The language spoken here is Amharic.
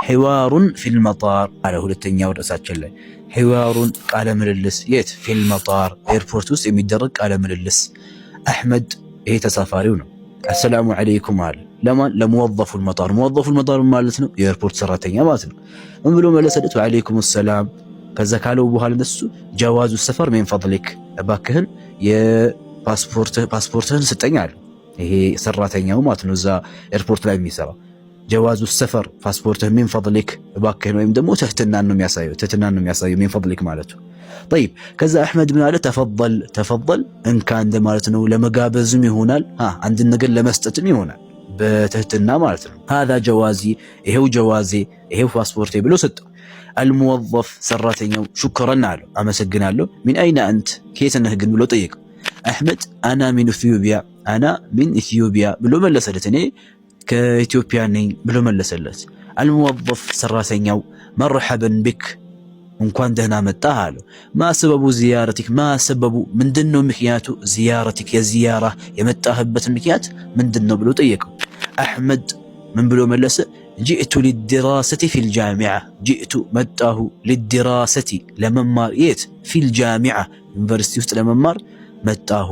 حوار في المطار አለ። ሁለተኛው ርዕሳችን ላይ حوار ቃለ ምልልስ፣ የት? في المطار ኤርፖርት ውስጥ የሚደረግ ቃለ ምልልስ። አሕመድ ይሄ ተሳፋሪው ነው። السلام عليكم አለ። ለማን? ለ موظف المطار። موظف المطار ማለት ነው የኤርፖርት ሰራተኛ ማለት ነው። ምን ብሎ መለሰለት? وعليكم السلام። ከዛ ካለው በኋላ እነሱ جواز السفر من فضلك፣ እባክህን የፓስፖርትህን ስጠኝ አለ። ይሄ ሰራተኛው ማለት ነው እዛ ኤርፖርት ላይ የሚሰራው። جواز السفر ፓስፖርትህ፣ من فضلك እባክህን፣ ወይም ደግሞ ትህትናን ነው የሚያሳየው፣ ትህትናን ነው የሚያሳየው من فضلك ማለቱ። طيب ከዛ አሕመድ ምን አለ? تفضل تفضل እንካ እንደ ማለት ነው። ለመጋበዝም ይሆናል፣ አንድን ነገር ለመስጠትም ይሆናል በትህትና ማለት ነው። هذا جوازي ይሄው ጀዋዜ፣ ይሄው ፓስፖርቴ ብሎ ሰጠው። الموظف ሰራተኛው شكرا አለው፣ አመሰግናለሁ። من أين أنت ከየት ነህ ግን ብሎ ጠየቀው። አሕመድ أنا من إثيوبيا፣ أنا من إثيوبيا ብሎ መለሰለት። እኔ ከኢትዮጵያ ነኝ ብሎ መለሰለት። الموظف ሰራተኛው مرحبا بك እንኳን ደህና መጣህ አለው። ما سبب زيارتك፣ ما سبب ምንድነው ምክንያቱ፣ زيارتك የዚያራ የመጣህበት ምክንያት ምንድነው ብሎ ጠየቀው። አሕመድ ምን ብሎ መለሰ? جئت للدراسة في الجامعة። جئت መጣሁ፣ للدراسة ለመማር፣ የት? في الجامعة ዩኒቨርሲቲ ውስጥ ለመማር መጣሁ።